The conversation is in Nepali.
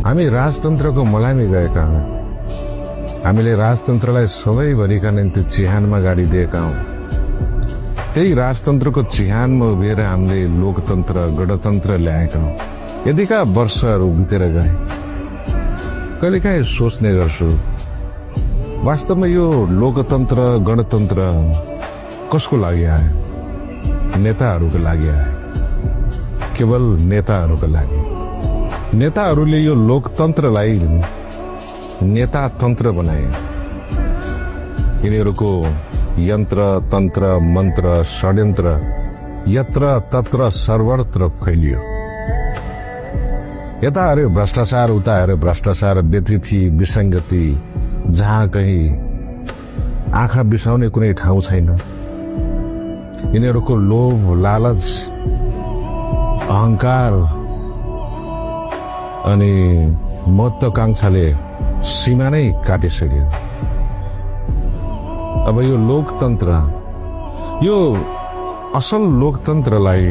हामी राजतन्त्रको मलामी गएका हौं। हामीले राजतन्त्रलाई सधैँभरिका निम्ति चिहानमा गाडिदिएका हौं। त्यही राजतन्त्रको चिहानमा उभिएर हामीले लोकतन्त्र गणतन्त्र ल्याएका हौं। यतिका वर्षहरू बितेर गए, कहिलेकाहीँ सोच्ने गर्छु, वास्तवमा यो लोकतन्त्र गणतन्त्र कसको लागि आयो? नेताहरूको लागि आयो, केवल नेताहरूको लागि। नेताहरूले यो लोकतन्त्रलाई नेतातन्त्र बनाए। यिनीहरूको यन्त्र तन्त्र मन्त्र षड्यन्त्र यत्र तत्र सर्वत्र फैलियो। यता हेर्यो भ्रष्टाचार, उता हेर्यो भ्रष्टाचार, व्यतिथि विसङ्गति, जहाँ कहीँ आँखा बिसाउने कुनै ठाउँ छैन। यिनीहरूको लोभ लालच अहंकार अनि महत्वाकांक्षाले सीमा नै काटिसक्यो। अब यो लोकतन्त्र, यो असल लोकतन्त्रलाई